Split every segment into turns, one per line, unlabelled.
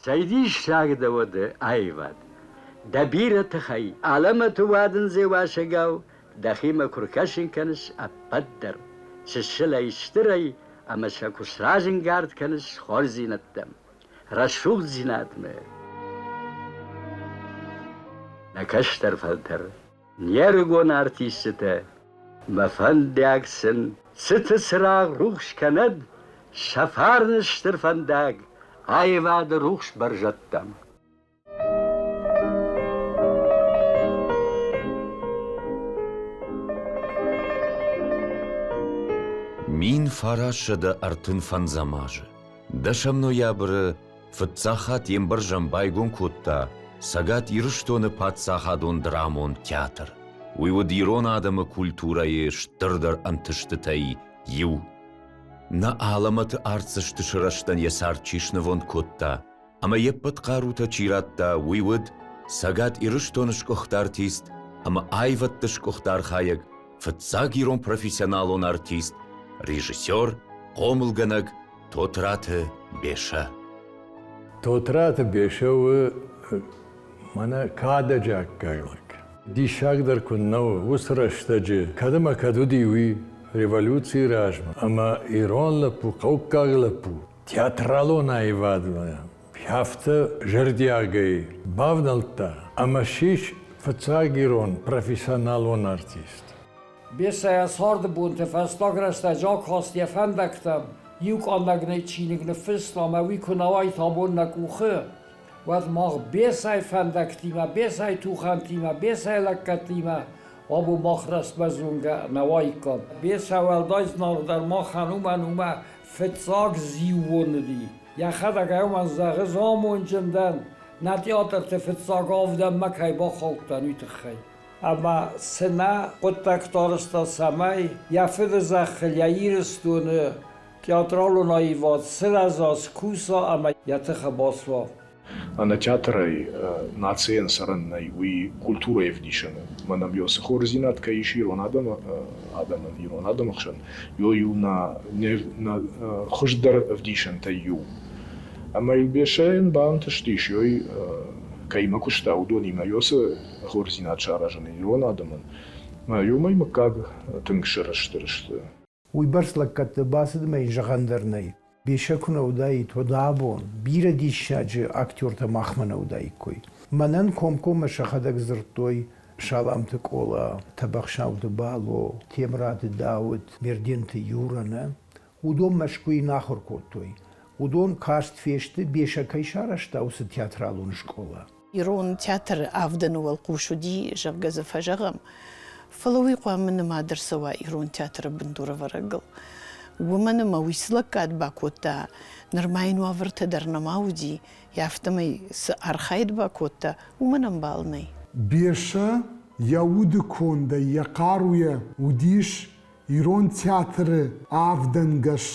Цӕй диссаг дӕ уӕды аивад! Дӕ бирӕ тыхӕй, алӕмӕты уадындзӕй уасӕгау, дӕхимӕ куы ркӕсын кӕныс ӕппӕт дӕр, чысылӕй-стырӕй, ӕмӕ сӕ куы сразӕнгард кӕныс хорздзинӕдтӕм, рӕсугъддзинадмӕ. Нӕ кӕстӕр фӕлтӕр, не рыгон артистытӕ, мӕ фӕндиаг сын цыты цырагъ рухс кӕнӕд сӕ фарны стыр фӕндаг аивады рухс бӕрзӕдтӕм.
1935 азы дӕсӕм ноябры фыццаг хатт йе мбӕрзӕн байгом кодта Цӕгат Ирыстоны паддзахадон драмон театр. Уый уыд ирон адӕмы культурӕйы стырдӕр ӕнтыстытӕй иу. Нӕ алӕмӕты артдзӕсты сырӕзтӕн йӕ цард чи снывонд кодта ӕмӕ йе ппӕт хъарутӕ чи радта, уый уыд Цӕгат Ирыстоны сгуыхт артист ӕмӕ аивӕдты сгуыхт архайӕг, фыццаг ирон профессионалон артист, режиссер, хъомылгӕнӕг Тотраты Бесӕ.
Тотраты Бесӕ у мӕнӕ кадӕджы аккаг лӕг. Диссагдӕр куыннӕ у, уыцы рӕстӕджы кӕд ӕмӕ кӕд уыди уый революцийы размӕ ӕмӕ ирон лӕппу, хъӕуккаг лӕппу театралон аивадмӕ афтӕ зӕрдиагӕй бавнӕлдта ӕмӕ ссис фыццаг ирон профессионалон артист.
Бесӕ йӕ царды бонты фӕстаг рӕстӕджы акаст йӕ фӕндӕгтӕм, иу къаннӕг нӕ чиныг ныффыста ӕмӕ уый куы нӕ уаид абон нӕ къухы, уӕд мах Бесӕйы фӕндӕгтимӕ, Бесӕйы тухӕнтимӕ, Бесӕйы лӕггӕдтимӕ абон мах рӕстмӕ зонгӕ нӕ уаиккам. Бесӕ уӕлдай зынаргъдӕр махӕн уымӕн уымӕ фыццаг зиууон уыди. Йӕхӕдӕг ӕй уымӕн зӕгъы, замонджын дӕн, нӕ театрты фыццаг авдӕнмӕ кӕй бахаудтӕн, уый тыххӕй. Ӕмӕ цы нӕ хъуыддӕгтӕ арӕзта, цӕмӕй йӕ фыды зӕххыл, йӕ Ирыстоны театралон аивад сырӕза, скуса ӕмӕ йӕ тыхы бацуа.
Ӕнӕ театрӕй нацийӕн цӕрӕн нӕй, уый культурӕйы ӕвдисӕн у. Мӕнӕн ё цы хорздзинад кӕй ис ирон адӕмы адӕмӕн, ирон адӕмы хсӕн, ё иу нӕ, нӕ хуыздӕр ӕвдисӕнтӕй иу. Ӕмӕ Елбесӕйӕн бантыстис, ёй кӕимӕ куыста, уыдонимӕ ё цы хорздзинад саразын ирон адӕмӕн, иумӕ мыггаг тынг сӕрыстыр сты.
Уыйбӕрц лӕггӕдты бацыдмӕ йын зӕгъӕн дӕр нӕй. Бесӕ куы нӕ уыдаид, уӕд абон бирӕ диссаджы актертӕ махмӕ нӕ уыдаиккой. Мӕнӕн комкоммӕ сӕхӕдӕг дзырдтой Саламты Къола, Тӕбӕхсауты Бало, Темыраты Дауыт, Мерденты Юра нӕ. Уыдон Мӕскуыйы нӕ ахуыр кодтой. Уыдон каст фесты, Бесӕ кӕй сарӕзта, уыцы театралон скъола.
Ирон театры авдӕны уӕлхъус уыди, зӕгъгӕ дзы фӕзӕгъӕм, фӕлӕ уый хъуамӕ нымад ӕрцӕуа ирон театры бындурӕвӕрӕгыл. Уымӕн ӕмӕ уый цы лӕггад бакодта, нырма йын уавӕртӕ дӕр нӕма уыди, афтӕмӕй цы архайд бакодта, уымӕн ӕмбал нӕй.
Бесӕ йӕ уды кондӕй, йӕ хъаруйӕ уыдис ирон театры авдӕнгӕс,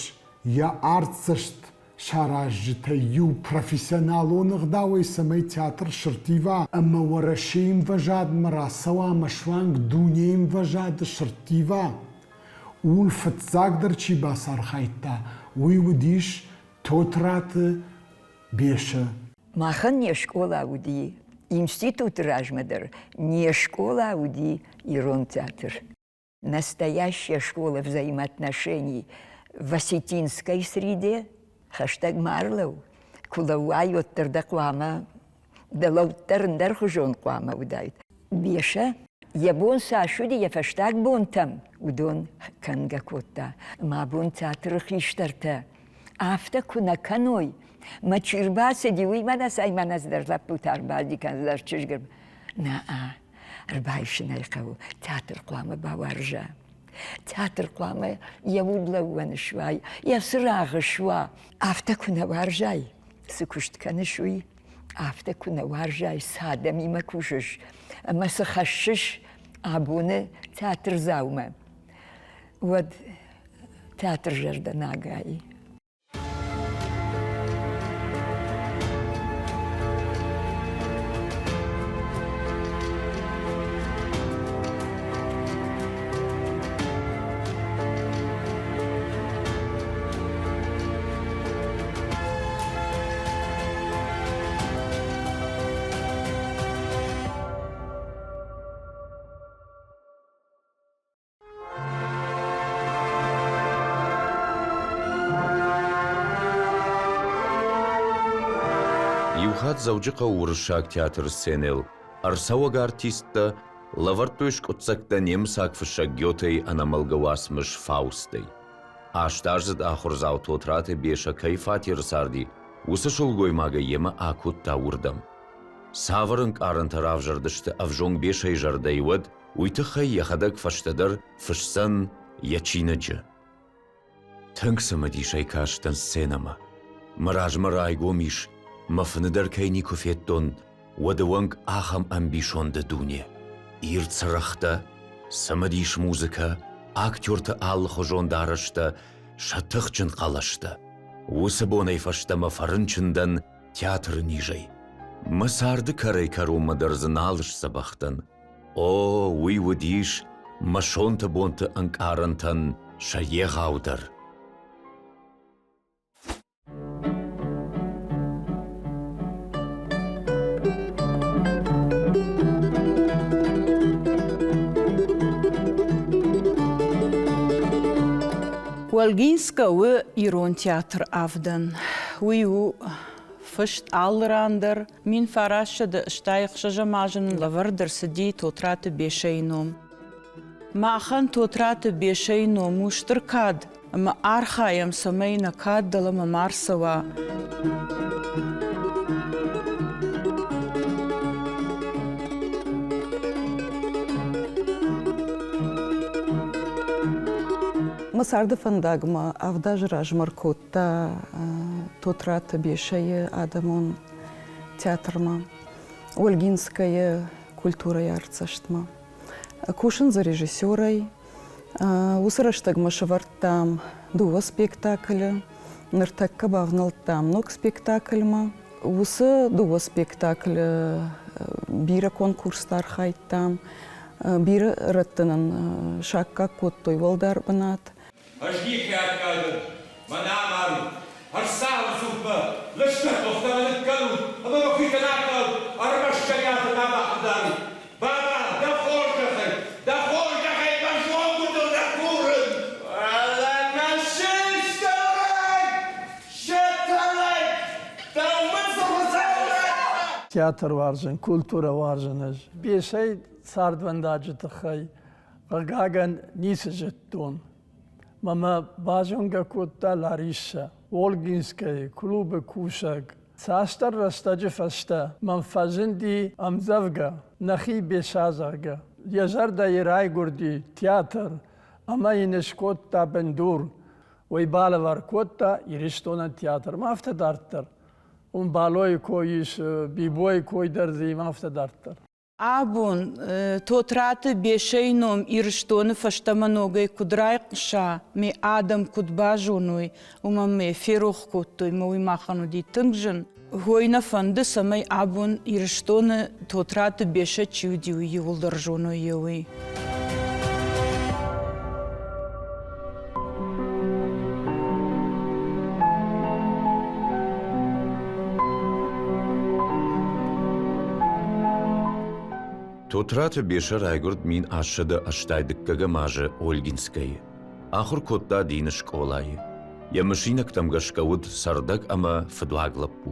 йӕ артдзӕст саразджытӕй иу профессионалон ӕгъдауӕй цӕмӕй театр сыртива ӕмӕ Уӕрӕсейы ӕмвӕзадмӕ рацӕуа ӕмӕ суанг дунейы ӕмвӕзады сыртива, ууыл фыццагдӕр чи бацархайдта, уый уыдис Тотраты Бесӕ.
Махӕн не скъола уыди, институты размӕ дӕр не скъола уыди ирон театр. Настоящая школа взаимоотношений в осетинской среде хӕстӕг ма ӕрлӕуу, куы лӕууай, уӕддӕр дӕ хъуамӕ дӕ лӕуддӕр ӕндӕрхуызон хъуамӕ уыдаид. Бесӕ йӕ бон цас уыди йӕ фӕстаг бонтӕм, уыдон кӕнгӕ кодта. Мӕ бон театры хистӕртӕ афтӕ куы нӕ кӕной, мӕ чи рбацыди, уый мӕнӕ цай мӕнӕ цыдӕр лӕппутӕ ӕрбацыди кӕнӕ цыдӕр чызг. Нӕ, ӕрбайсын ӕй хъӕуы, театр хъуамӕ бауарза. Театр хъуамӕ йӕ удлӕууӕн суа, йӕ цырагъ суа. Афтӕ куы нӕ уарзай, цы куыст кӕныс, уый, афтӕ куы нӕ уарзай, цы адӕмимӕ кусыс ӕмӕ цы хӕссыс абоны театрдзаумӕ, уӕд театр зӕрдӕ нӕ агайы.
хатт Дзӕуджыхъӕуы Уырыссаг театры сценӕйыл ӕрцӕуӕг артисттӕ лӕвӕрдтой скъуыддзӕгтӕ немыцаг фыссӕг Гётейы ӕнӕмӕлгӕ уацмыс «Фаустӕй». Астаздзыд ахуырдзау Тотраты Бесӕ кӕй фатеры царди, уыцы сылгоймагӕй йемӕ акодта уырдӕм. Цавӕр ӕнкъарӕнтӕ равзӕрдысты ӕвзонг Бесӕйы зӕрдӕйы уӕд, уый тыххӕй йӕхӕдӕг фӕстӕдӕр фысдзӕн йӕ чиныджы. Тынг цымыдисӕй кастӕн сценӕмӕ. Мӕ размӕ райгом ис, мӕ фыны дӕр кӕй никуы федтон, уӕды онг ахӕм ӕмбисонды дуне. Ирд цырӕгътӕ, цымыдис музыкӕ, актерты алыхуызон дарӕстӕ, сӕ тыхджын хъӕлӕстӕ. Уыцы бонӕй фӕстӕмӕ фӕрынчын дӕн театры низӕй. Мӕ царды кӕрӕй-кӕронмӕ дӕр дзы нал сдзӕбӕх дӕн. О, уый уыдис мӕ сонты бонты ӕнкъарӕнтӕн сӕ егъаудӕр.
Уӕлгинскӕ у ирон театр авдӕн. Уый у фыст алы ран дӕр. 1986 азы нын лӕвӕрд ӕрцыди Тотраты Бесӕйы ном. Махӕн Тотраты Бесӕйы ном у стыр кад ӕмӕ архайӕм, цӕмӕй нӕ кад дӕлӕмӕ ма рцӕуа.
Мӕ царды фӕндагмӕ авд азы размӕ ркодта Тотраты Бесӕйы адӕмон театрмӕ, Ольгинскӕйы культурӕйы артдзӕстмӕ. Кусын дзы режиссерӕй. Уыцы рӕстӕгмӕ сӕвӕрдтам дыууӕ спектаклы. Ныртӕккӕ бавнӕлдтам ног спектакльмӕ. Уыцы дыууӕ спектаклы бирӕ конкурсты архайдтам, бирӕ рӕтты нын саккаг кодтой уӕлдӕр бынат.
Ӕз никӕй аккаг дӕн, мӕн амарут, ӕрцауындзут мӕ, лыстӕг къухтӕ мӕ ныккӕнут ӕмӕ мӕ куыйтӕн акалут, ӕрмӕст Сӕниаты ма бахъыгдарут. Баба, дӕ хорзӕхӕй, дӕ хорзӕхӕй мӕ зонгуытыл нӕ курын! Фӕлӕ мӕ сыстӕрӕг, сӕтӕлӕг, дӕу мын цы Хуыцау радта!
Театр уарзын, культурӕ уарзын ӕз. Бесӕй цардвӕндаджы тыххӕй хъыгагӕн, ницы зыдтон. Мӕ мӕ базонгӕ кодта Ларисӕ, Олгинскӕйы клубы кусӕг. Цасдӕр рӕстӕджы фӕстӕ мӕм фӕзынди ӕмдзӕвгӕ «Нӕхи Беса», зӕгъгӕ. Йӕ зӕрдӕйы райгуырди театр ӕмӕ йын скодта бындур. Уый балӕвар кодта Ирыстонӕн театрмӕ, афтӕ дарддӕр. Уым Балойы кой ис, Бибойы кой дӕр дзы и, афтӕ дарддӕр.
Абон Тотраты Бесӕйы ном Ирыстоны фӕстӕмӕ ногӕй куыд райхъуыса, ме адӕм куыд базоной, уымӕн мӕ ферох кодтой, мӕ уый махӕн уыди тынг зын. Хой нӕ фӕнды, цӕмӕй абон Ирыстоны Тотраты Бесӕ чи уыди, уый иууылдӕр зоной йӕ уый.
Тотраты Бесӕ райгуырд 1882 азы Ольгинскӕйы. Ахуыр кодта дины скъолайы. Йӕ мысинӕгтӕм гӕсгӕ уыд цӕрдӕг ӕмӕ фыдуаг лӕппу.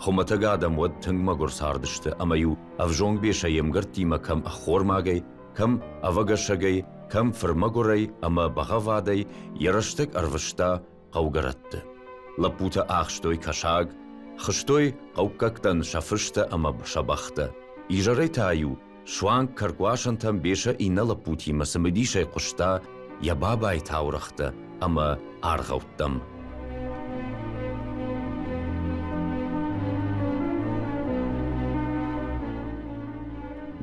Хуымӕтӕг адӕм уӕд тынг мӕгуыр цардысты ӕмӕ-иу ӕвзонг Бесӕ йе мгӕрттимӕ кӕм ӕххормагӕй, кӕм ӕвӕгӕсӕгӕй, кӕм фырмӕгуырӕй ӕмӕ бӕгъӕввадӕй йӕ рӕстӕг ӕрвыста хъӕугӕрӕтты. Лӕппутӕ ахстой кӕсаг, хызтой хъӕуккӕгтӕн сӕ фыстӕ ӕмӕ сӕ бӕхтӕ. Изӕрӕй та-иу суанг кӕркуасӕнтӕм Бесӕ иннӕ лӕппутимӕ цымыдисӕй хъуыста йӕ бабайы таурӕгътӕ ӕмӕ аргъӕуттӕм.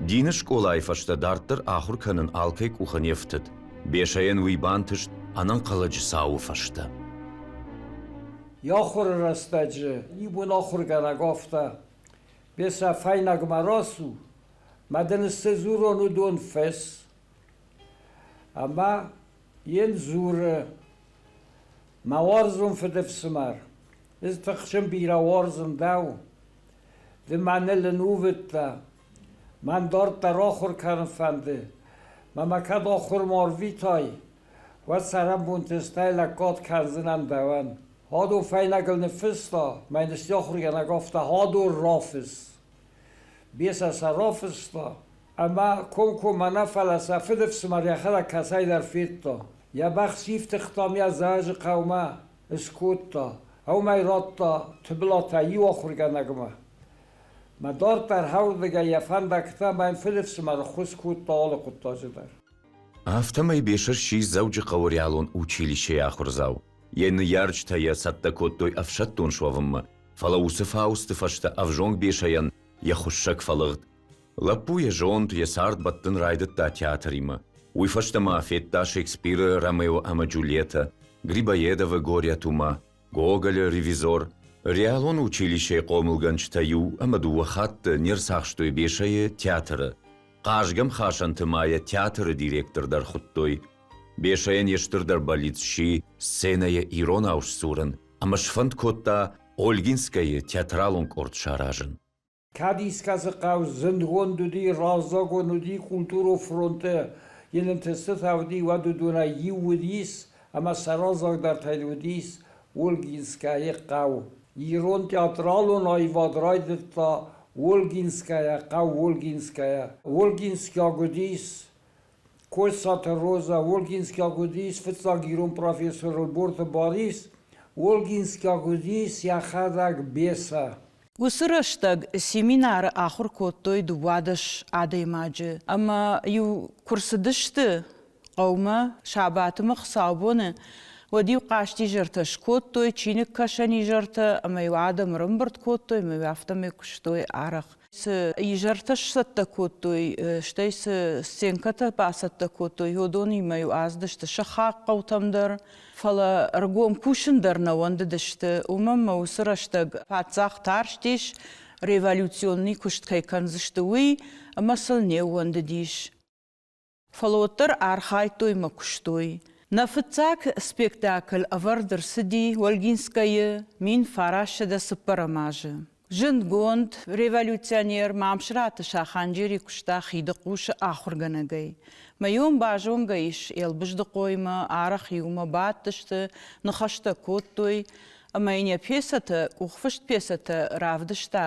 Дины скъолайы фӕстӕ дарддӕр ахуыр кӕнын алкӕй къухы не фтыд. Бесӕйӕн уый бантыст ӕнӕнхъӕлӕджы цауы фӕстӕ.
Йӕ ахуыры рӕстӕджы иу ахуыргӕнӕг афтӕ: Бесӕ, фӕйнӕгмӕ рацу, мӕ дын цы дзурон, уыдон фӕс. Ӕмӕ йын дзуры: Мӕ уарзон фыдыфсымӕр, ӕз тыхсын бирӕ уарзын дӕу. Ды мӕныл ӕнувыд дӕ, мӕн дарддӕр ахуыр кӕнын фӕнды. Мӕ мӕ кӕд ахуырмӕ арвитай, уӕд цӕрӕнбонты стӕй лӕггад кӕндзынӕн дӕуӕн. Хадо фӕйнӕгыл ныффыста, мӕ йын ахуыргӕнӕг афтӕ Хадо рафысс. Бесӕ сӕ рафыста, ӕмӕ комкоммӕ нӕ, фӕлӕ сӕ фыдыфсымӕр йӕхӕдӕг кӕцӕйдӕр федта. Йӕ бӕх сифтыгъта мӕ Зӕджы хъӕумӕ скодта. Уымӕй радта Тыбылатӕ иу ахуыргӕнӕгмӕ. Мӕ дарддӕр хӕрдыгӕй йӕ фӕндӕгтӕ мӕ йын фыдыфсымӕр ӕххуыс кодта алы хъуыддаджы дӕр.
Афтӕмӕй Бесӕ сси Дзӕуджыхъӕуы реалон училищейы ахуырдзау. Йӕ ныййарджытӕ йӕ цӕттӕ кодтой ӕфсӕддон суӕвынмӕ, фӕлӕ уыцы Фаусты фӕстӕ ӕвзонг Бесӕйӕн йӕ хуыссӕг фӕлыгъд. Лӕппу йӕ зонд, йӕ цард бӕттын райдыдта театримӕ. Уый фӕстӕ ма федта Шекспиры Ромео ӕмӕ Джульеттӕ, Грибоедовы Горӕт уымӕ, Гоголы ревизор. Реалон училищейы хъомылгӕнджытӕ иу ӕмӕ дыууӕ хатты не рцахстой Бесӕйы театры. Хъазгӕмхасӕнты ма йӕ театры директор дӕр хуыдтой. Бесӕйӕн йе стырдӕр бӕллиц сси сценӕйы иронау сдзурын ӕмӕ сфӕнд кодта Ольгинскӕйы театралон къорд саразын.
Кӕд искӕцы хъӕу зындгонд уыди, раззагон уыди культурон фронты йын ӕнтыстытӕ уыди, уӕд уыдонӕй иу уыдис ӕмӕ сӕ раззагдӕртӕй уыдис Ольгинскӕйы хъӕу. Ирон театралон аивад райдыдта Ольгинскӕйӕ, хъӕу Ольгинскӕйӕ. Ольгинскаг уыдис Косаты Роза, Ольгинскаг уыдис фыццаг ирон профессор Ӕлборты Барис, Ольгинскаг уыдис йӕхӕдӕг Бесӕ.
Уыцы рӕстӕг семинары ахуыр кодтой 12 адӕймаджы ӕмӕ-иу куы рцыдысты хъӕумӕ сабаты ӕмӕ хуыцаубоны, уӕд-иу хъазтизӕртӕ скодтой, чиныгкӕсӕн изӕртӕ ӕмӕ-иу адӕм ӕрӕмбырд кодтой ӕмӕ-иу афтӕмӕй куыстой арӕх. Цы изӕртӕ сцӕттӕ кодтой, стӕй цы сценкӕтӕ бацӕттӕ кодтой, уыдонимӕ-иу ацыдысты сыхаг хъӕутӕм дӕр, фӕлӕ ӕргом кусын дӕр нӕ уӕндыдысты, уымӕн ӕмӕ уыцы рӕстӕг паддзах тарстис, революционный куыст кӕй кӕндзысты, уый, ӕмӕ сыл не ууӕндыдис. Фӕлӕ уӕддӕр архайдтой мӕ куыстой. Нӕ фыццаг спектакль ӕвӕрд ӕрцыди Ольгинскӕйы 1904 азы. Зындгонд революционер Мамсыраты Саханджери куыста Хидыхъусы ахуыргӕнӕгӕй. Мӕйон базонгӕ ис Елбыздыхъоимӕ, арӕх иумӕ бадтысты, ныхӕстӕ кодтой, ӕмӕ йын йӕ пьесӕтӕ, къухфыст пьесӕтӕ равдыста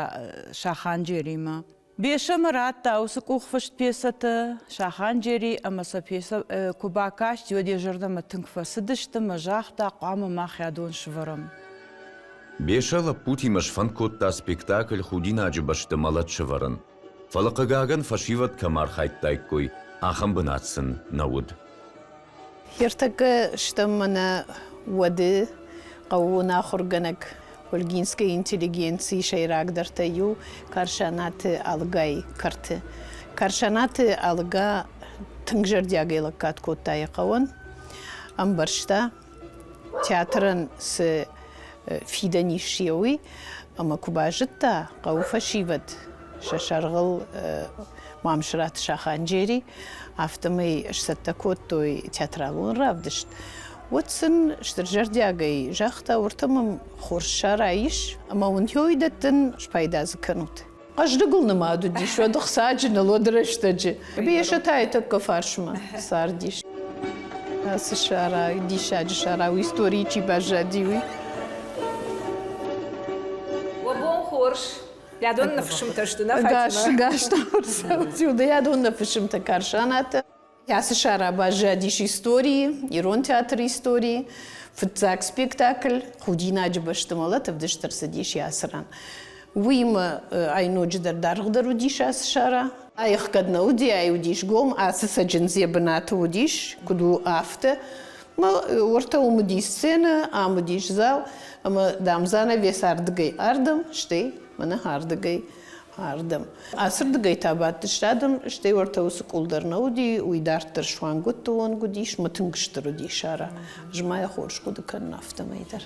Саханджеримӕ. Бесӕмӕ радта уыцы къухфыст пьесӕтӕ Саханджери ӕмӕ сӕ пьесӕ куы бакасти, уӕд йӕ зӕрдӕмӕ тынг фӕцыдысты ӕмӕ загъта, хъуамӕ мах адон сывӕрӕм.
Бесӕ лӕппутимӕ сфӕнд кодта спектакль Худинаджы бӕсты мӕлӕт сӕвӕрын. Фӕлӕ, хъыгагӕн, фӕсивӕд кӕм архайдтаиккой, ахӕм бынат сын нӕ уыд.
Ӕртӕккӕ стӕм мӕнӕ уӕды хъӕууон ахуыргӕнӕг Ольгинская интеллигенцийы сӕйрагдӕртӕй иу Карсанаты Алыгайы кӕрты. Карсанаты Алыга тынг зӕрдиагӕй лӕггад кодта йӕ хъӕуӕн, ӕмбӕрста, театрӕн цы фидӕн ис, уый, ӕмӕ куы базыдта, хъӕуы фӕсивӕд сӕ сӕргъыл Мамсыраты Саханджери, афтӕмӕй сцӕттӕ кодтой театралон равдыст, уӕд сын стыр зӕрдиагӕй загъта, уӕртӕ мӕм хорз сара ис, ӕмӕ уын хёй дӕттын, спайда дзы кӕнут. Хъӕздыгыл нымад уыдис, уӕд ӕхцаджыныл, уӕд рӕстӕджы. Бесӕтайы тӕккӕ фарсмӕ цардис. Ацы сара, диссаджы сара, у историйы чи баззади, уый.
Уӕ бон хорз! Ядон нӕ фысымтӕ сты, нӕ
Фатимӕ? Гас гас Ядон нӕ фысымтӕ Карсанаты. Ацы сара баззадис историйы, ирон театры историйы. Фыццаг спектакль «Худинаджы бӕсты мӕлӕт» ӕвдыст ӕрцыдис ацы ран. Уыимӕ ай ноджыдӕр даргъдӕр уыдис ацы сара. Ӕхгӕд нӕ уыди, ай уыдис гом, ацы цӕджындз йӕ бынаты уыдис, куыд у, афтӕ. Уӕртӕ уым уыди сценӕ, ам уыдис зал, ӕмӕ, дам, занавес ардыгӕй ардӕм, стӕй мӕнӕ ардыгӕй ардӕм. Ацырдыгӕй та бадтысты адӕм, стӕй уӕртӕ уыцы къул дӕр нӕ уыди, уый дарддӕр суангуытты онг уыдис, мӕ тынг стыр уыди сара. Ӕз ма йӕ хорз хъуыды кӕнын афтӕмӕй дӕр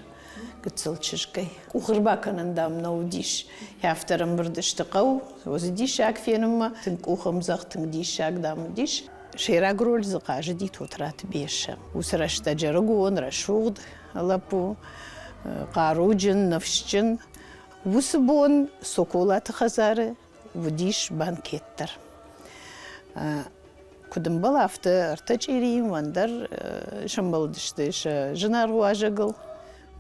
гыццыл чызгӕй. Къух ӕрбакӕнӕн, дам, нӕ уыдис. Афтӕ ӕрӕмбырд сты хъӕу, уыцы диссаг фенынмӕ. Тынг къухӕмдзӕгъд, тынг диссаг, дам, уыдис. Сӕйраг роль дзы хъазыди Тотраты Бесӕ. Уыцы рӕстӕджы ӕрыгон, рӕсугъд лӕппу, хъаруджын, ныфсджын. Уыцы бон Соколаты хӕдзары уыдис банкет дӕр. Куыд ӕмбӕлы, афтӕ ӕртӕ чъирийы ӕндӕр сӕмбӕлдысты сӕ зынаргъ уазӕгыл.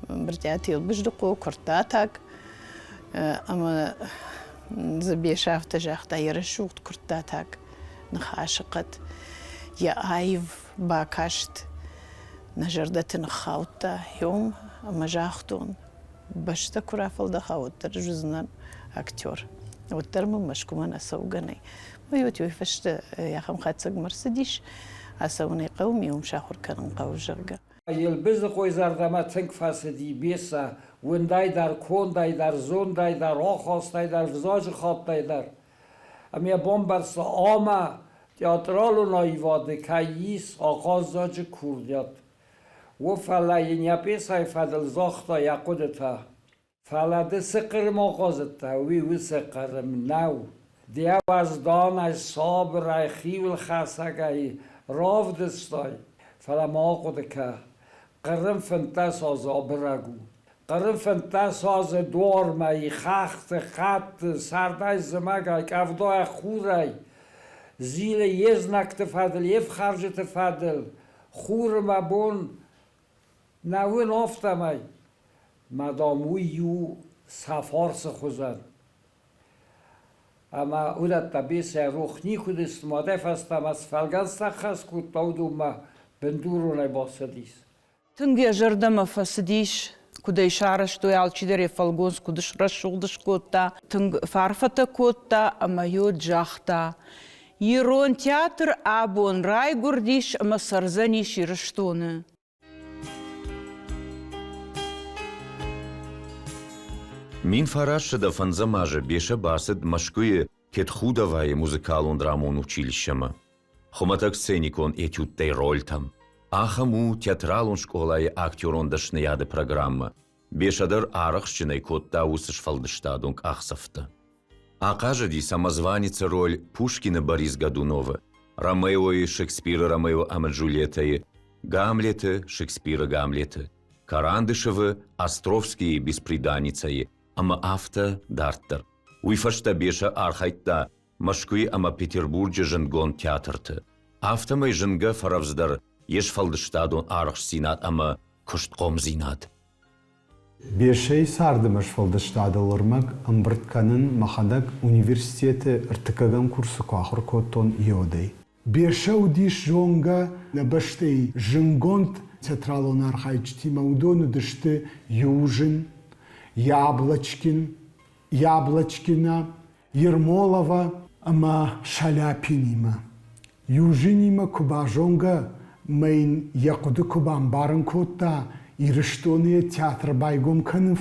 Брытъиаты Елбыздыхъо, куырттатаг. Ӕмӕ дзы Бесӕ афтӕ загъта, йӕ рӕсугъд куырттатаг ныхасы хъӕд, йӕ аив бакаст нӕ зӕрдӕты ныххаудта. Йом ӕмӕ загътон, бӕстӕ куы рафӕлдӕха, уӕддӕр ӕз уыдзынӕн актер. Уӕддӕр мын Мӕскуымӕ нӕ цӕугӕ нӕй. Уый уый фӕстӕ ахӕм хатдзӕгмӕ ӕрцыдис, ацӕуын ӕй хъӕуы, ме уым сахуыр кӕнын хъӕуы, зӕгъгӕ.
Елбыздыхъойы зӕрдӕмӕ тынг фӕцыди Бесӕ, уындӕй дӕр, кондӕй дӕр, зондӕй дӕр, ахастӕй дӕр, взаджы хаттӕй дӕр. Ӕмӕ йӕ бамбӕрста, ӕмӕ театралон аивады кӕй ис ахъаззаджы курдиат. О, фӕлӕ йын йӕ пьесӕйы фӕдыл загъта йӕ хъуыдытӕ. Фӕлӕ ды цы Хъырым ахъазыдтӕ, уый уыцы Хъырым нӕу. Дӕ уӕзданӕй, сабырӕй, хиуылхӕцӕгӕй равдыстай, фӕлӕ ма ахъуыды кӕ, Хъырым 15 азы абырӕг у. Хъырым 15 азы дуармӕ и хӕхты, хъӕдты, сӕрдӕй-зымӕгӕй, къӕвдайӕ, хурӕй. Зилы йе знӕгты фӕдыл, йе фхӕрджыты фӕдыл. Хуры мӕ бон нӕ уын афтӕмӕй. Мадам, уый у сӕ фарсы хуызӕн. Ӕмӕ уыдӕттӕ Бесӕ рох никуы уыдысты, мадӕй фӕстӕмӕ цы фӕлгӕнцтӕ ӕххӕст кодта, уыдонмӕ бындуронӕй бацыдис.
Тынг йӕ зӕрдӕмӕ фӕцыдис, куыд ӕй сарӕзтой, алчидӕр йӕ фӕлгонц куыд срӕсугъд скодта. Тынг фӕарфӕтӕ кодта ӕмӕ йод загъта: Ирон театр абон райгуырдис ӕмӕ цӕрдзӕнис Ирыстоны.
1905 азы Бесӕ бацыд Мӕскуыйы Кетхудовайы музыкалон-драмон училищемӕ. Хуымӕтӕг сценикон этюдтӕй рольтӕм. Ахӕм у театралон скъолайы актерон дӕсныйады программӕ. Бесӕ дӕр арӕхстджынӕй кодта уыцы сфӕлдыстадон къахдзӕфтӕ. Ахъазыди самозванецы роль Пушкины Борис Годуновы, Ромеойы Шекспиры Ромео ӕмӕ Джульеттӕйы, Гамлеты Шекспиры Гамлеты, Карандышевы Островскийы Бесприданницӕйы ӕмӕ афтӕ дарддӕр. Уый фӕстӕ Бесӕ архайдта Мӕскуыйы ӕмӕ Петербурджы зындгонд театрты. Афтӕмӕй зынгӕ фӕрӕвдздӕр йе сфӕлдыстадон арӕхстдзинад ӕмӕ куыстхъомдзинад.
Бесӕйы царды ӕмӕ сфӕлдыстадыл ӕрмӕг ӕмбырд кӕнын мӕхӕдӕг университеты ӕртыккӕгӕм курсы куы ахуыр кодтон, йодӕй.
Бесӕ уыдис зонгӕ нӕ бӕстӕйы зындгонд театралон архайджытимӕ. Уыдон уыдысты Южин, Яблочкин, Яблочкина, Ермолова ӕмӕ Шаляпинимӕ. Южинимӕ куы базонгӕ мӕ йын йӕ хъуыды куы бамбарын кодта, Ирыстоны йӕ театр байгом кӕнын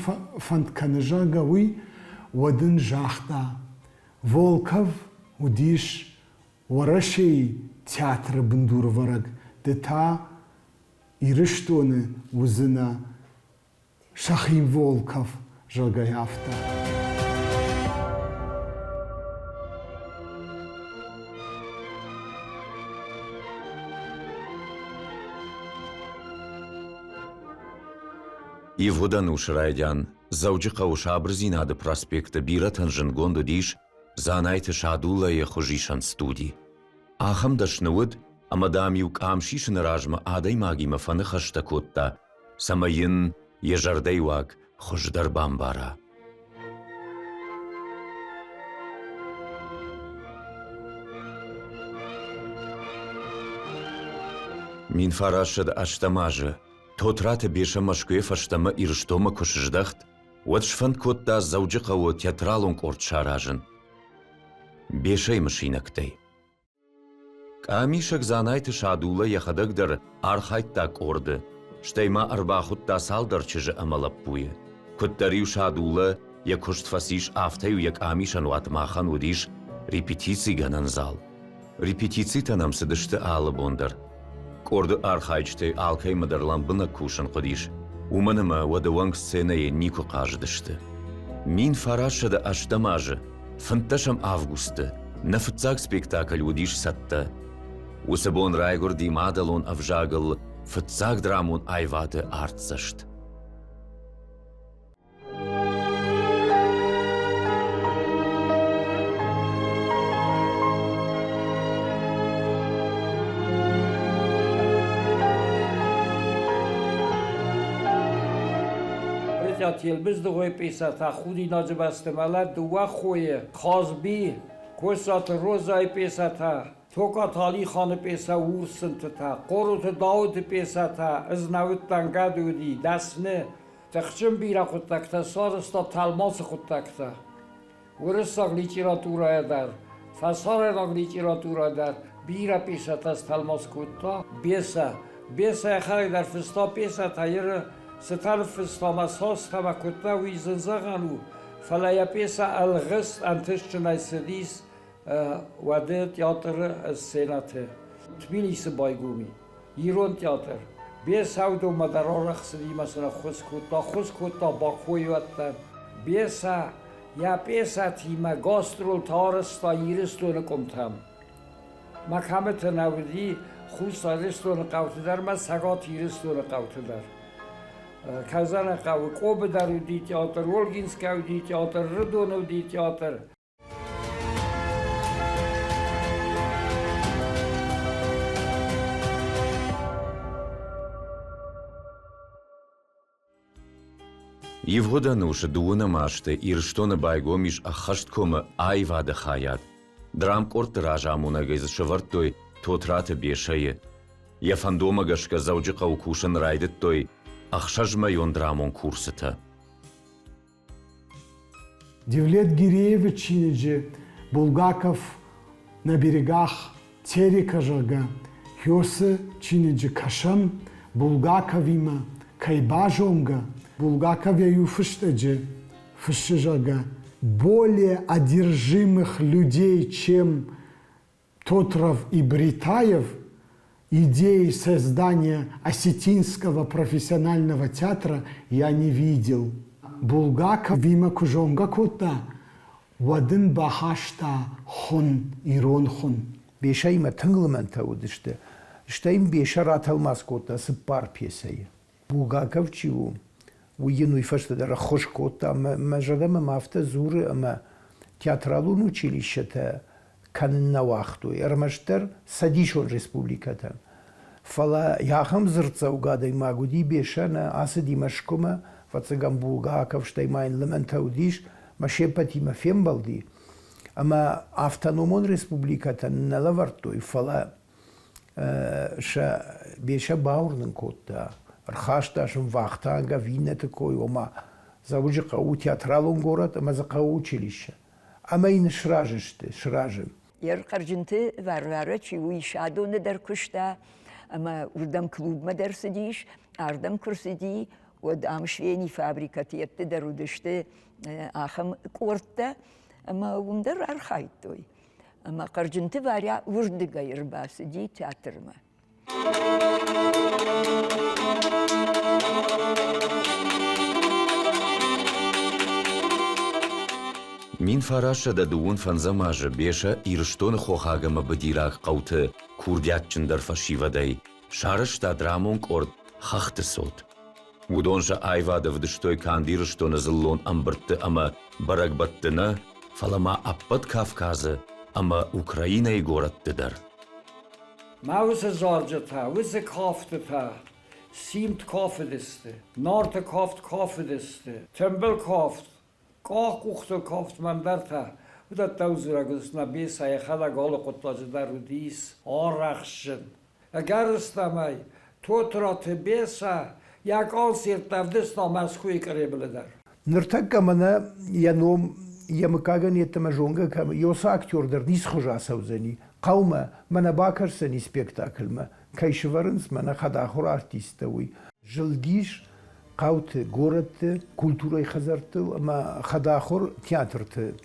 фӕнд кӕны, зӕгъгӕ, уый, уӕд ын загъта: Волков уыдис Уӕрӕсейы театры бындурвӕрӕг, ды та Ирыстоны уыдзынӕ Сахим Волков, зӕгъгӕ, афтӕ.
Ивгъуыд ӕнусы райдиан Дзӕуджыхъӕуы Сабырдзинады проспекты бирӕтӕн зындгонд уыдис Дзанайты Садуллӕйы хуызисӕн студи. Ахӕм дӕсны уыд, ӕмӕ, дам-иу къам сисыны размӕ адӕймагимӕ фӕныхӕстӕ кодта, цӕмӕй йын йӕ зӕрдӕйы уаг хуыздӕр бамбара. 1908 азы Тотраты Бесӕ Мӕскуыйӕ фӕстӕмӕ Ирыстонмӕ куы сыздӕхт, уӕд сфӕнд кодта Дзӕуджыхъӕуы театралон къорд саразын. Бесӕйы мысинӕгтӕй. Къамисӕг Дзанайты Садуллӕ йӕхӕдӕг дӕр архайдта къорды, стӕй ма ӕрбахуыдта цалдӕр чызджы ӕмӕ лӕппуйы. Куыддӕр-иу Садуллӕ йӕ куыст фӕцис, афтӕ-иу йӕ къамисӕн уат махӕн уыдис репетицигӕнӕн зал. Репетицитӕ нӕм цыдысты алы бон дӕр. Къорды архайджытӕй алкӕимӕ дӕр лӕмбынӕг кусын хъуыдис, уымӕн ӕмӕ уӕды онг сценӕйы никуы хъазыдысты. 1908 азы 15 августы нӕ фыццаг спектакль уыдис цӕттӕ. Уыцы бон райгуырди мадӕлон ӕвзагыл фыццаг драмон аивады артдзӕст.
Брытъиаты Елбыздыхъойы пъесӕтӕ Худинаджы бӕсты мӕлӕт дыууӕ хойы, Хазби, Косаты Розайы пъесӕтӕ, Токаты Алиханы пъесӕ Урс сынтытӕ, Хъороты Дауыты пъесӕтӕ Ӕзнауыдтӕн гӕды уыди, дӕсны, тыхджын бирӕ хъуыддӕгтӕ сарӕзта тӕлмацы хъуыддӕгтӕ. Уырыссаг литературӕйӕ дӕр, фӕсарӕйнаг литературӕ дӕр бирӕ пъесӕтӕ стӕлмац кодта. Бесӕ. Бесӕ йӕхӕдӕг дӕр фыста пъесӕтӕ, Иры цытӕ ныффыста ӕмӕ цастӕ ӕмӕ куыдта, уый зын зӕгъӕн у, фӕлӕ йӕ пъесӕ ӕлгъыст ӕнтыстджынӕй цыдис уӕды театры сценӕты. Тбилисы байгом и ирон театр. Бесӕ уыдонмӕ дӕр арӕх цыди ӕмӕ сын ӕххуыс кодта, ӕххуыс кодта Бакойы-уӕттӕн. Бесӕ йӕ пъесӕтимӕ гастролтӕ арӕзта Ирыстоны къуымтӕм. Мӕхӕмӕты нӕ уыди Хуссар Ирыстоны хъӕуты дӕр ӕмӕ Цӕгат Ирыстоны хъӕуты дӕр. Казаны хъӕуы Къобы дӕр уыди театр, Олгинскӕ уыди театр, Рыдоны уыди театр.
Ивгъуыд ӕнусы дыууынӕм азты Ирыстоны байгом ис ӕххӕсткомы аивады хайад. Драмкъордты разамонӕгӕй дзы сӕвӕрдтой Тотраты Бесӕйы. Йӕ фӕндонмӕ гӕсгӕ Дзӕуджыхъӕуы кусын райдыдтой ӕхсӕзмӕйон драмон курсытӕ.
Девлет Гиреевы чиныджы Булгаков на берегах Терека, зӕгъгӕ, Хёсы чиныджы кӕсӕм, Булгаковимӕ кӕй базонгӕ, Булгаков йӕ иу фыстӕджы фыссы, зӕгъгӕ, более одержимых людей, чем Тотров и Бритаев идеи создания осетинского профессионального театра я не видел. Булгаковимӕ куы зонгӕ кодта, уӕд ын бахаста хуын, ирон хуын.
Бесӕимӕ тынг лымӕнтӕ уыдысты, стӕй йын Бесӕ ратӕлмац кодта цыппар пьесӕйы. Булгаков чи у, уый йын уый фӕстӕ дӕр ӕххуыс кодта. Мӕ зӕрдӕмӕ ма афтӕ дзуры, ӕмӕ театралон училищӕтӕ кӕнын нӕ уагътой, ӕрмӕстдӕр цӕдисон республикӕтӕн. Фӕлӕ ахӕм дзырддзӕугӕ адӕймаг уыди Бесӕ, нӕ ацыди Мӕскуымӕ, фӕццӕгӕм Булгаков, стӕй ма йын лымӕнтӕ уыдис, мӕ се ппӕтимӕ фембӕлди. Ӕмӕ автономон республикӕтӕн нӕ лӕвӕрдтой, фӕлӕ сӕ Бесӕ бауырнын кодта, ӕрхаста сын Вахтанг ӕви иннӕты кой, ома Дзӕуджыхъӕу у театралон горӕт ӕмӕ дзы хъӕуы училище. Ӕмӕ йын сразы сты, сразы.
Йе рхъӕрджынты Варвара чи у, Исадоны дӕр куыста ӕмӕ уырдӕм клубмӕ дӕр цыдис, ардӕм куы рцыди, уӕд ам швейный фабрикӕты йедты дӕр уыдысты ахӕм къордтӕ ӕмӕ уым дӕр архайдтой. Ӕмӕ Хъӕрджынты Варя уырдыгӕй ӕрбацыди театрмӕ.
1925 азы Бесӕ Ирыстоны хохаг ӕмӕ быдираг хъӕуты курдиатджындӕр фӕсивӕдӕй сарӕзта драмон къорд «Хӕхты цот». Уыдон сӕ аивад ӕвдыстой канд Ирыстоны дзыллон ӕмбырдты ӕмӕ бӕрӕгбӕтты нӕ, фӕлӕ ма ӕппӕт Кавказы ӕмӕ Украинӕйы горӕтты дӕр.
Мӕ уыцы зарджытӕ, уыцы кафтытӕ симд кафыдысты, Нарты кафт кафыдысты, тымбыл кафт, къах-къухты кафт мӕндӕртӕ. Уыдӕттӕ дзурӕг уыдысты нӕ Бесӕ йӕхӕдӕг алы хъуыддаджы дӕр уыдис арӕхстджын. Ӕгӕрыстӕмӕй, Тотраты Бесӕ йӕ концерттӕ ӕвдыста Мӕскуыйы Кремлы дӕр.
Ныртӕккӕ мӕнӕ йӕ ном йӕ мыггагӕн йеддӕмӕ зонгӕ кӕм Ёсы актер дӕр ницы хуызы ацӕудзӕни хъӕумӕ, мӕнӕ бакӕсдзӕни спектакльмӕ, кӕй сывӕрынц мӕнӕ хӕдахуыр артисттӕ, уый. Зылдис хъӕуты, горӕтты, культурӕйы хӕдзӕрттыл ӕмӕ хӕдахуыр театрты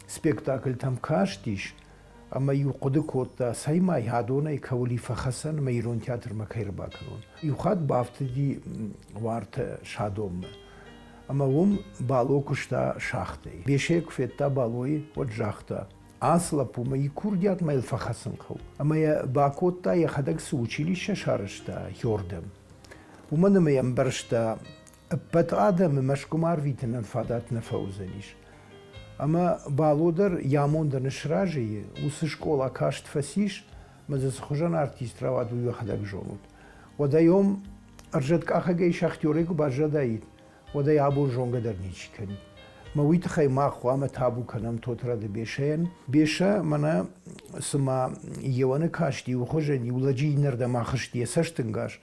спектакльтӕм кастис ӕмӕ-иу хъуыды кодта, цӕй-ма адонӕй кӕуыл и фӕхӕцӕн ӕмӕ ирон театрмӕ кӕй ӕрбакӕнон. Иу хатт бафтыди уартӕ Садонмӕ. Ӕмӕ уым Бало куыста шахтӕйы. Бесе куы федта Балойы, уӕд загъта, ацы лӕппумӕ и курдиатмӕ йыл фӕхӕцын хъӕуы. Ӕмӕ йӕ бакодта, йӕхӕдӕг цы училище сарӕзта, Йордӕм. Уымӕн ӕмӕ йӕ ӕмбӕрста, ӕппӕт адӕмы Мӕскуымӕ арвитынӕн фадат нӕ фӕуыдзӕнис. Ӕмӕ Бало дӕр йӕ амондӕн сразы и, уыцы скъола каст фӕцис, ӕмӕ дзы цы хуызӕн артист рауад, уый уӕхӕдӕг зонут. Уӕдӕ йом ӕрзӕткъахӕгӕй шахтерӕй куы баззадаид, уӕд ӕй абон зонгӕ дӕр ничи кӕнид. Мӕ уый тыххӕй мах хъуамӕ табу кӕнӕм Тотрады Бесӕйӕн. Бесӕ мӕнӕ цыма Еуаны каст иу хуызӕн, иу лӕджы иннӕрдӕм ахызт йӕ цӕстӕнгас.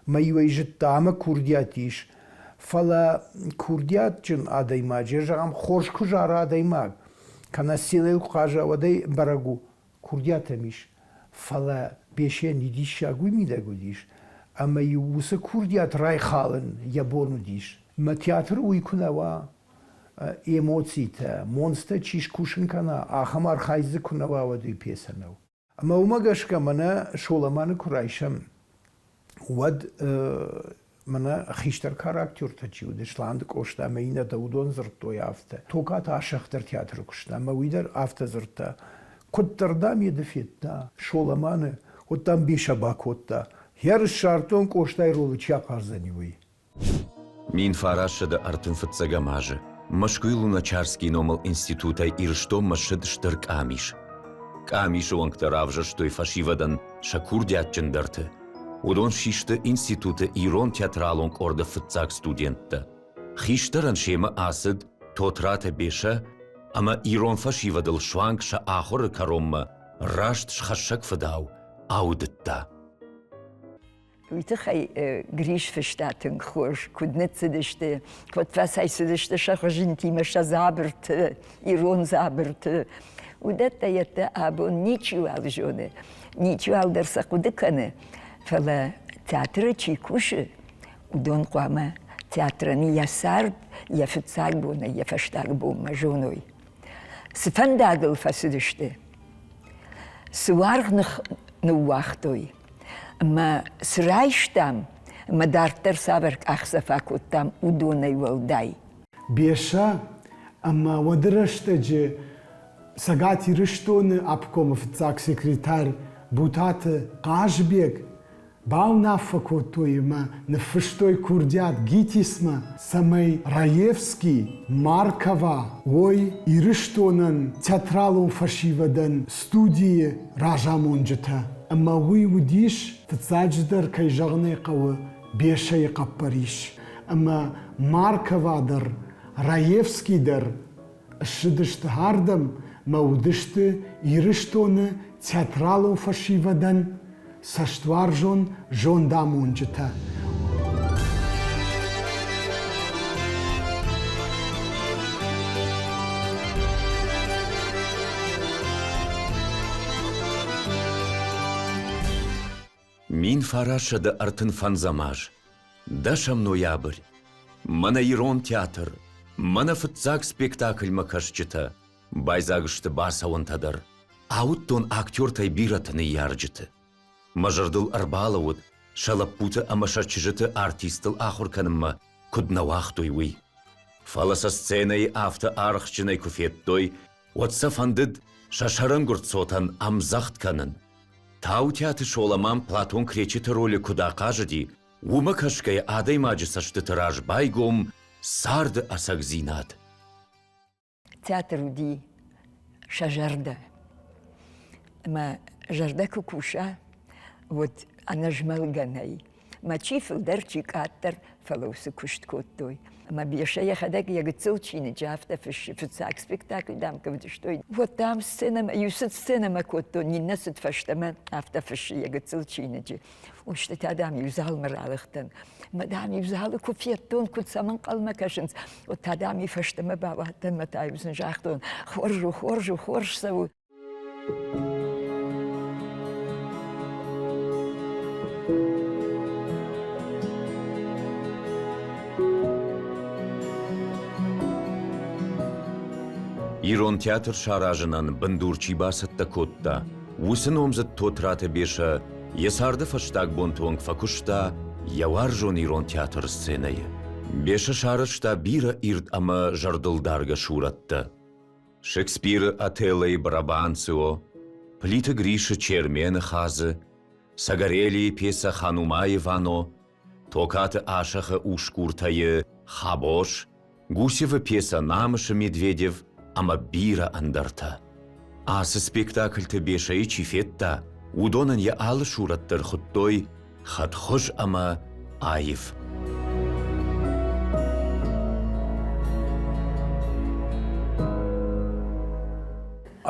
Мӕ иуӕй зыдта ӕмӕ курдиат ис, фӕлӕ курдиатджын адӕймаджы, зӕгъӕм, хорз куы зара адӕймаг, кӕнӕ сценӕйыл куы хъаза, уӕд ӕй бӕрӕг у, курдиат ӕм ис. Фӕлӕ Бесӕн диссаг уый мидӕг уыдис, ӕмӕ-иу уыцы курдиат райхалын йӕ бон уыдис. Мӕ театры уый куы нӕ уа, эмоцитӕ, монцтӕ чи скусын кӕна, ахӕм архайд дзы куы нӕ уа, уӕд уый пьесӕ нӕу. Ӕмӕ уымӕ гӕсгӕ мӕнӕ Соломаны куы райсӕм, уӕд мӕнӕ хистӕр характертӕ чи уыд, Сланты Къоста ӕмӕ иннӕтӕ, уыдон дзырдтой афтӕ. Токаты Асӕх дӕр театры куыста, ӕмӕ уый дӕр афтӕ дзырдта. Куыддӕр, дам, йӕ ды федта Соломаны, уӕд, дам, Бесӕ бакодта. Йӕ ссардтон Къостайы ролы чи ахъаздзӕни, уый.
1935 азы Мӕскуыйы Луначарскийы номыл институтӕй Ирыстонмӕ ссыд стыр къамис. Къамисы уӕнгтӕ равзӕрстой фӕсивӕдӕн сӕ курдиатджындӕрты. Уыдон систы институты ирон театралон къорды фыццаг студенттӕ. Хистӕрӕн семӕ ацыд Тотраты Бесӕ ӕмӕ ирон фӕсивӕдыл суанг сӕ ахуыры кӕронмӕ раст схӕссӕг фыдау аудыдта.
Уый тыххӕй Грис фыста тынг хорз, куыд ныццыдысты, куыд фӕцӕйцыдысты сӕ хуызинтимӕ сӕ дзабырты, ирон дзабырты. Уыдӕттӕ йедтӕ абон ничиуал зоны, ничиуал дӕр сӕ хъуыды кӕны, фӕлӕ театры чи кусы, уыдон хъуамӕ театрӕн йӕ цард йӕ фыццаг бонӕй йӕ фӕстаг бонмӕ зоной. Цы фӕндагыл фӕцыдысты, цы уаргъ ныууагътой, ӕмӕ цы райстам ӕмӕ дарддӕр цавӕр къахдзӕф акодтам, уыдонӕй уӕлдай.
Бесӕ ӕмӕ уӕды рӕстӕджы Цӕгат Ирыстоны обкомы фыццаг секретарь Бутаты Хъазбег бауынаффӕ кодтой ӕмӕ ныффыстой курдиат ГИТИС-мӕ, цӕмӕй Раевский, Маркова уой Ирыстонӕн театралон фӕсивӕдӕн студийы разамонджытӕ. Ӕмӕ уый уыдис, фыццаджыдӕр, кӕй зӕгъын ӕй хъӕуы, Бесӕйы хъӕппӕрис. Ӕмӕ Маркова дӕр, Раевский дӕр ссыдысты ардӕм мӕ уыдысты Ирыстоны театралон фӕсивӕдӕн цӕстуарзон зондамонджытӕ.
1935 аз, дӕсӕм ноябрь. Мӕнӕ ирон театр, мӕнӕ фыццаг спектакльмӕ кӕсджытӕ, байдзаг сты бацӕуӕнтӕ дӕр. Ауыдтон актертӕй бирӕты ныййарджыты. Мӕ зӕрдыл ӕрбалӕууыд, сӕ лӕппуты ӕмӕ сӕ чызджыты артисттыл ахуыр кӕнынмӕ куыд нӕ уагътой, уый. Фӕлӕ сӕ сценӕйы афтӕ арӕхстджынӕй куы федтой, уӕд сӕ фӕндыд сӕ сӕрӕнгуырд цотӕн ӕмдзӕгъд кӕнын. Таутиаты Соломан Платон Кречеты ролы куыд ахъазыди, уымӕ кӕсгӕйӕ адӕймаджы цӕстыты раз байгом царды ӕцӕгдзинад.
Театр уыди сӕ зӕрдӕ. Ӕмӕ зӕрдӕ куы куса, уӕд ӕнӕзмӕлгӕ нӕй. Мӕ чи фылдӕр, чи къаддӕр, фӕлӕ уыцы куыст кодтой. Ӕмӕ Бесӕ йӕхӕдӕг йӕ гыццыл чиныджы афтӕ фыссы, фыццаг спектакль, дам, куы ӕвдыстой, уӕд, дам, сценӕмӕ, иу цыд сценӕмӕ кодтон, иннӕ цыд фӕстӕмӕ, афтӕ фыссы йӕ гыццыл чиныджы. Устытӕ, дам, иу залмӕ ралыгътӕн. Мӕ, дам, иу залы куы федтон, куыд сӕм ӕнхъӕлмӕ кӕсынц, уӕд та, дам, и фӕстӕмӕ бауадтӕн мӕ та-иу сын загътон, хорз у, хорз у, хорз цӕуы.
Ирон театр саразынӕн бындур чи бацӕттӕ кодта, уыцы номдзыд Тотраты Бесӕ йӕ царды фӕстаг бонты онг фӕкуыста йӕ уарзон ирон театры сценӕйы. Бесӕ сарӕзта бирӕ ирд ӕмӕ зӕрдылдаргӕ сурӕттӕ. Шекспиры Отеллойы Брабанцио, Плиты Грисы Чермены Хадзы, Сагарелийы пьесӕ Ханумайы Вано, Токаты Асӕхы Усгуртӕ-йы Хабос, Гусевы пьесӕ Намысы Медведев ӕмӕ бирӕ ӕндӕртӕ. Ацы спектакльты Бесӕйы чи федта, уыдонӕн йӕ алы сурӕт дӕр хуыдтой хӕдхуыз ӕмӕ аив.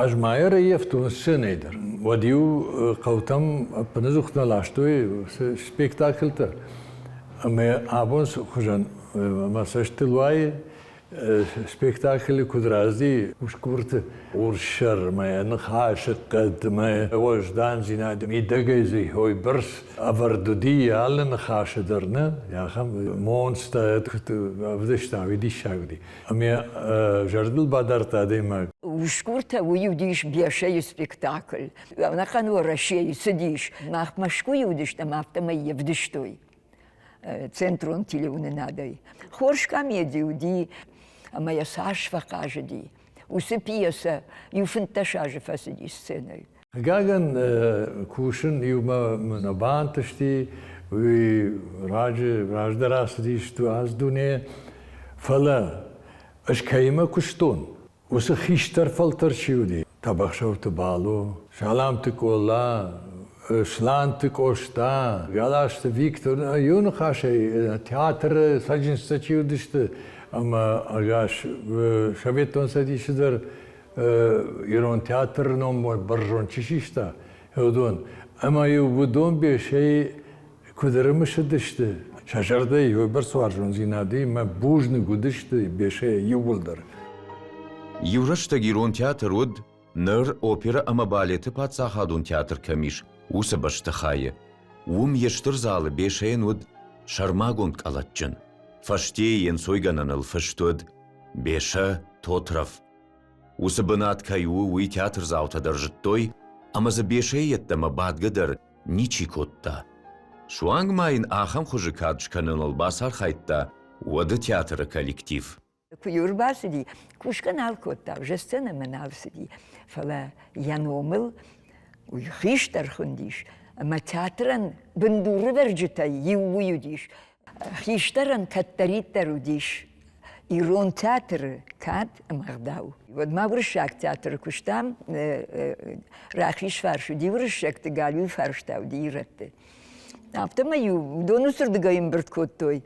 Ӕз ма ӕрӕййӕфтон сценӕйы дӕр. Уӕд-иу хъӕутӕм ӕппынӕдзух нӕ ластой спектакльтӕ. Ӕмӕ абон хуызӕн мӕ цӕстыл уайы, спектаклы куыд рӕзти усгурты урссӕр мӕ ныхасы хъӕд мӕ уӕздандзинад мидӕгӕй дзы уыйбӕрц ӕвӕрд уыди алы ныхасы дӕр нӕ ахӕм монцтӕ ӕвдыста уый диссаг уыди ӕмӕ зӕрдыл бадардта адӕймаг.
Усгуртӕ уый уыдис Бесӕйы спектакль. Ӕнӕхъӕн Уӕрӕсейы цыдис. Мах Мӕскуыйы уыдыстӕм, афтӕмӕй йӕ вдыстой. Центрон телеуынынадӕй. Хорз комеди уыди ӕмӕ йӕ цас фӕхъазыди. Уыцы пьесӕ иу 15 азы фӕцыди сценӕйы.
Хъыгагӕн, кусын иумӕ нӕ бантысти, уый раджы раздӕр ацыдис аз дуне, фӕлӕ ӕз кӕимӕ куыстон, Уыцы хистӕр фӕлтӕр чи уыди, Тӕбӕхсӕуты Бало, Саламты Къола, Сланты Къоста, Галазты Виктор, иу ныхасӕй театры цӕджындзтӕ чи уыдысты ӕмӕ ӕгас Советон Цӕдисы дӕр ирон театры ном бӕрзонд чи систа, уыдон. Ӕмӕ-иу уыдон Бесӕйы Куыд ӕрымысыдысты, сӕ зӕрдӕйы уыйбӕрц уарзондзинадимӕ бузныг уыдысты Бесӕйӕ иууылдӕр.
Иу рӕстӕг ирон театр уыд, ныр оперӕ ӕмӕ балеты паддзахадон театр кӕм ис, уыцы бӕстыхайы. Уым йе стыр залы Бесӕйӕн уыд сӕрмагонд къӕлӕтджын. Фӕстейы йе нцойгӕнӕныл фыст уыд Бесӕ Тотров. Уыцы бынат кӕй у, уый театрдзаутӕ дӕр зыдтой ӕмӕ дзы Бесӕйы йеддӕмӕ бадгӕ дӕр ничи кодта. Суанг ма йын ахӕм хуызы кад скӕныныл бацархайдта уӕды театры коллектив.
Куы-иу ӕрбацыди, кусгӕ нал кодта, уже сценӕмӕ нал цыди, фӕлӕ йӕ номыл уый хистӕр хуындис, ӕмӕ театрӕн бындурывӕрджытӕй иу уый уыдис. Хистӕрӕн кӕддӕриддӕр уыдис ирон театры кад ӕмӕ ӕгъдау. Уӕд ма уырыссаг театры куыстам, рахиз фарс уыди уырыссӕгты, галиу фарс та уыди ирӕтты. Афтӕмӕй-иу уыдон уыцырдыгӕй ӕмбырд кодтой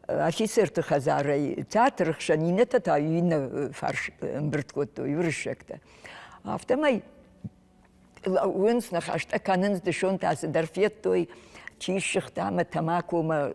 афицерты хӕдзарӕй театры хсӕн, иннӕтӕ та иннӕ фарс ӕмбырд кодтой уырыссӕгтӕ. Афтӕмӕй лӕууынц, ныхӕстӕ кӕнынц, дысон та цыдӕр федтой, чи ссыгъта ӕмӕ тамакомӕ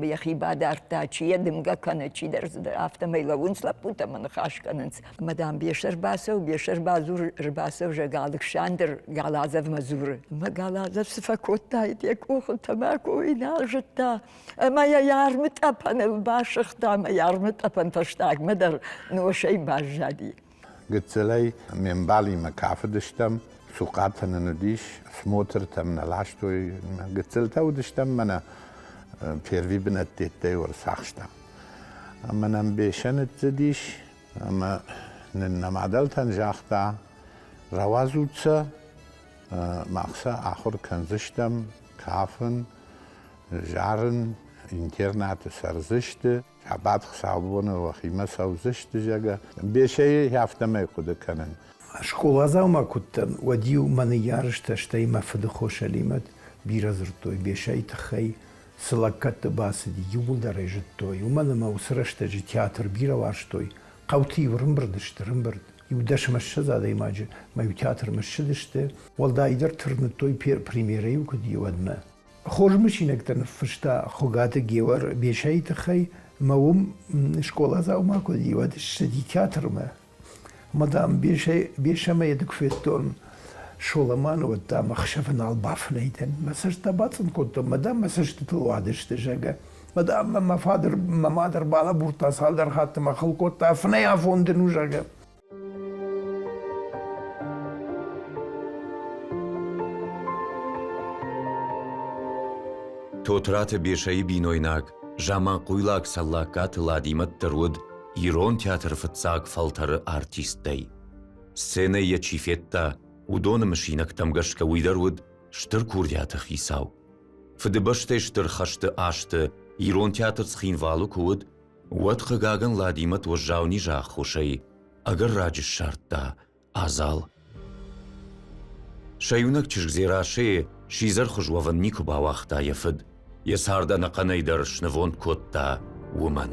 йӕхи бадардта, чи йӕ дымгӕ кӕны, чидӕр цыдӕр, афтӕмӕй лӕууынц лӕппутӕ ӕмӕ ныхас кӕнынц. Ӕмӕ, дам, Бесӕ ӕрбацӕуы, Бесӕ ӕрбадзуры, ӕрбацӕуы, зӕгъгӕ, Алыксандр Галазовмӕ дзуры. Ӕмӕ Галазов цы фӕкодтаид йӕ къухы тамако, уый нал зыдта. Ӕмӕ йӕ йӕ армытъӕпӕныл басыгъта ӕмӕ йӕ армытъӕпӕн фӕстагмӕ дӕр носӕй баззади.
Гыццылӕй ме мбалимӕ кафыдыстӕм, цухъатӕ нын уыдис, смотртӕм нӕ ластой. Гыццылтӕ уыдыстӕм мӕнӕ перви бынӕттӕй ӕрцахстам. Ӕмӕ нӕм Бесӕ ныццыдис ӕмӕ нын нӕ мадӕлтӕн загъта, рауадзут сӕ, мах сӕ ахуыр кӕндзыстӕм кафын, зарын, интернаты цӕрдзысты. Сабат хуыцаубоны уӕхимӕ цӕудзысты, зӕгъгӕ. Бесӕйы афтӕмӕй хъуыды кӕнын.
Скъоладзау ма куы уыдтӕн, уӕд-иу мӕ ныййарджытӕ, стӕй мӕ фыдыхо Сӕлимӕт бирӕ дзырдтой Бесӕйы тыххӕй, цы лӕггӕдты бацыди, иууылдӕр ӕй зыдтой, уымӕн ӕмӕ уыцы рӕстӕджы театр бирӕ уарзтой, хъӕуты-иу ӕрымбырд сты, ӕрымбырд. Иу дӕсмӕ-ссӕдз адӕймаджы ма-иу театрмӕ ссыдысты, уӕлдайдӕр тырныдтой премьерӕ-иу куыд и, уӕдмӕ. Хорз мысинӕгтӕ ныффыста Хуыгаты Геор Бесӕйы тыххӕй ӕмӕ уым скъоладзау ма куы уыди, уӕд ссыди театрмӕ. Ӕмӕ, дам, Бесӕмӕ йӕ куы федтон Соломаны, уӕд, дам, ӕхсӕвы нал бафынӕй дӕн. Мӕ цӕст бацъынд кодтон, мӕ, дам, мӕ цӕстытыл уадысты, зӕгъгӕ. Мӕ, дам, мӕ фадыр, мӕ мад ӕрбалӕбурдта цалдӕр хатты мӕ хыл кодта, фынӕй афон дын у, зӕгъгӕ.
Тотраты Бесӕйы бинойнаг заманхъуйлаг Цӕллагкаты Ладимӕт дӕр уыд ирон театры фыццаг фӕлтӕры артисттӕй. Сценӕйы йӕ чи федта, уыдоны мысинӕгтӕм гӕсгӕ уый дӕр уыд стыр курдиаты хицау. Фыдыбӕстӕйы Стыр хӕсты азты ирон театр Цхинвалы куы уыд, Уӕд, хъыгагӕн, Ладимӕт уӕззау низы аххосӕй ӕгӕр раджы ссардта адзал. Сӕ иунӕг чызг Дзерассӕйы сидзӕрхуыз уӕвын никуы бауагъта йӕ фыд, йӕ цард ӕнӕхъӕнӕй дӕр снывонд кодта уымӕн.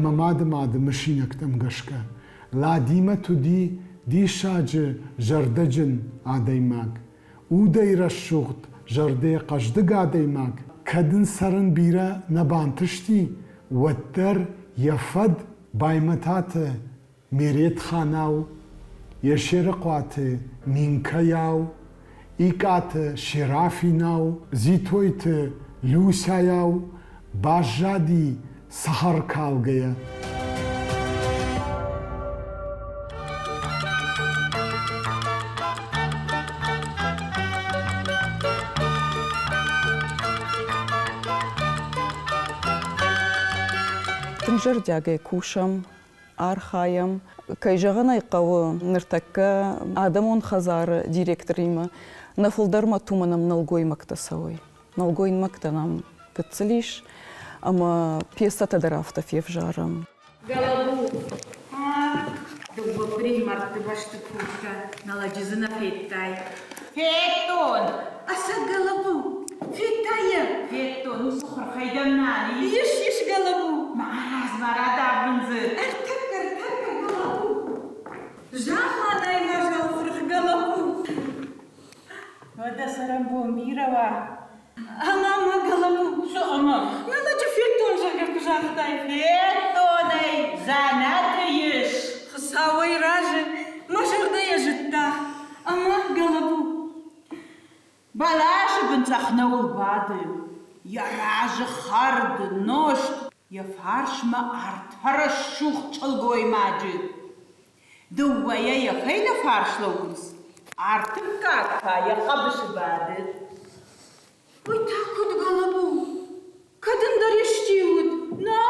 мӕ мады мады мысинӕгтӕм гӕсгӕ, Ладимӕт уыди диссаджы зӕрдӕджын адӕймаг, удӕй рӕсугъд, зӕрдӕйӕ хъӕздыг адӕймаг. Кӕд ын цӕрын бирӕ нӕ бантысти, уӕддӕр йӕ фӕд Баймӕтаты Меретханау, Есерыхъуаты Минкӕйау, Икъаты Серафинау, Дзитойты Люсяйау баззади цӕхӕркалгӕйӕ.
Тынг зӕрдиагӕй кусӕм, архайӕм. Кӕй зӕгъын ӕй хъӕуы, ныртӕккӕ адӕмон хӕдзары директоримӕ нӕ фылдӕрмӕ тумӕ нӕм нӕлгоймӕгтӕ цӕуой. Нӕлгоймӕгтӕ нӕм гыццыл ис, ӕмӕ пьесӕтӕ дӕр афтӕ февзарӕм.
Гӕлӕбу, дыууӕ къуыри мӕрдты бӕсты куывта, нӕ лӕджы дзы нӕ федтай. Федтон! Ӕцӕг Гӕлӕбу, федтай йӕ? Федтон, уыцы хурхӕй дӕм нал и? Ис, ис, Гӕлӕбу. Марадз, ма радав мын дзы. Ӕртӕккӕ, ӕртӕккӕ, Гӕлӕбу. Замманай уазал хурх, Гӕлӕбу. Уӕдӕ цӕрӕнбон бирӕ уа. Ӕмӕ мӕ Гӕлӕбу. Цы ӕмӕ? Нӕ лӕджы федтон, зӕгъгӕ, куы загътай. Федтон ӕй, дзӕнӕты ис. Хуыцауӕй разы, мӕ зӕрдӕ йӕ зыдта. Ӕмӕ Гӕлӕбу. Бӕласы бын цъӕх нӕуыл бады, йӕ разы хӕрд, нозт, йӕ фарсмӕ ӕртӕ рӕсугъд сылгоймаджы. Дыууӕйӕ йӕ фӕйнӕ фарс лӕууынц, ӕртыккаг та йӕ хъӕбысы бады. Уый та куыд гӕлӕбу? Кӕд ӕндӕр исчи уыд? Нӕ,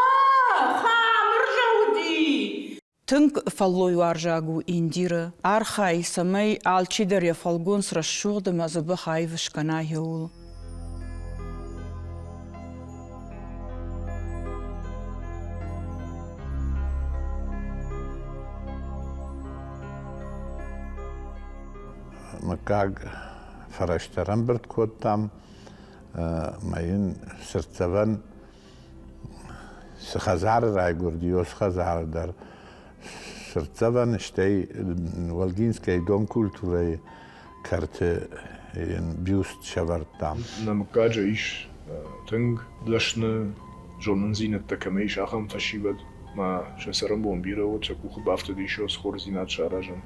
Хамырзӕ уыди!
Тынг фӕллойуарзаг у Индирӕ. Архайы, цӕмӕй алчидӕр йӕ фӕлгонц рӕсугъд ӕмӕ дзӕбӕх аив скӕна еуыл.
Мыггаг фӕрӕзтӕ ӕрӕмбырд кодтам, мӕ йын цыртдзӕвӕн цы хӕдзары райгуырди, уыцы хӕдзары дӕр цыртдзӕвӕн, стӕй Олгинскӕйы дом культурӕйы кӕрты йын бюст сӕвӕрдтам.
Нӕ мыггаджы ис тынг дӕсны зонындзинӕдтӕ кӕмӕ ис, ахӕм фӕсивӕд. Ма сӕ цӕрӕнбон бирӕ уыд, сӕ къухы бафтыдис хорздзинад саразын.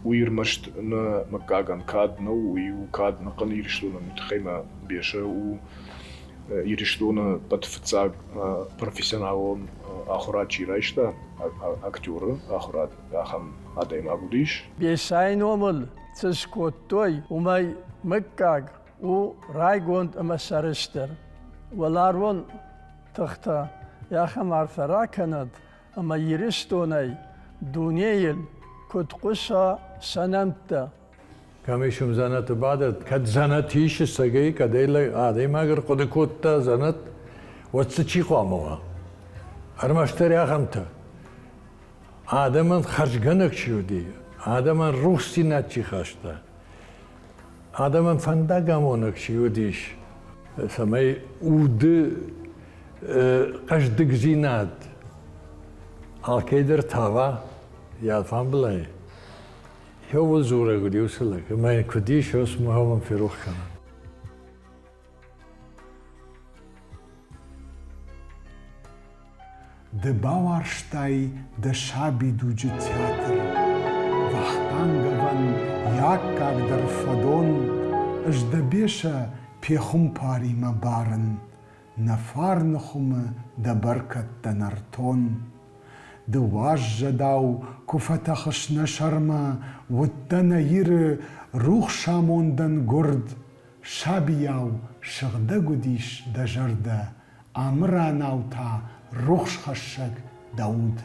Уый ӕрмӕст нӕ мыггагӕн кад нӕу, уый у кад ӕнӕхъӕн Ирыстонӕн, уый тыххӕй ма Бесӕ у Ирыстоны ӕппӕт фыццаг профессионалон ахуырад чи райста, актеры ахуырад, ахӕм адӕймаг уыдис.
Бесӕйы номыл цы скодтой, уымӕй мыггаг у райгонд ӕмӕ сӕрыстыр. Уӕларвон тыхтӕ ахӕм арфӕ ракӕнӕд, ӕмӕ Ирыстонӕй дунейыл куыд хъуыса сӕ нӕмттӕ.
Кӕм ис уым дзӕнӕты бадӕт? Кӕд дзӕнӕт ис ӕцӕгӕй, кӕд ӕй адӕймаг ӕрхъуыды кодта дзӕнӕт, уӕд дзы чи хъуамӕ уа? Ӕрмӕстдӕр ахӕмтӕ. Адӕмӕн хӕрзгӕнӕг чи уыди, адӕмӕн рухсдзинад чи хаста, адӕмӕн фӕндагамонӕг чи уыдис, цӕмӕй уды хъӕздыгдзинад алкӕйдӕр тава йӕ алфамбылай, Еуыл дзурӕг уыди уыцы лӕг, ӕмӕ йын куыд ис, уыцы мӕм ферох кӕнын.
Ды бауарзтай дӕ сабидуджы театр. Вахтанговӕн йӕ аккагдӕр фӕдон, ӕз дӕ Бесӕ пехуымпаримӕ барын, нӕ фарны хуымы дӕ бӕркӕдтӕ нӕртон. Ды уаззӕдау куы фӕтӕхыс нӕ сӕрмӕ, уыдтӕ нӕ Иры рухс амондӕн гуырд, сабийау сыгъдӕг уыдис дӕ зӕрдӕ, Амыранау та рухсхӕссӕг дӕ уд.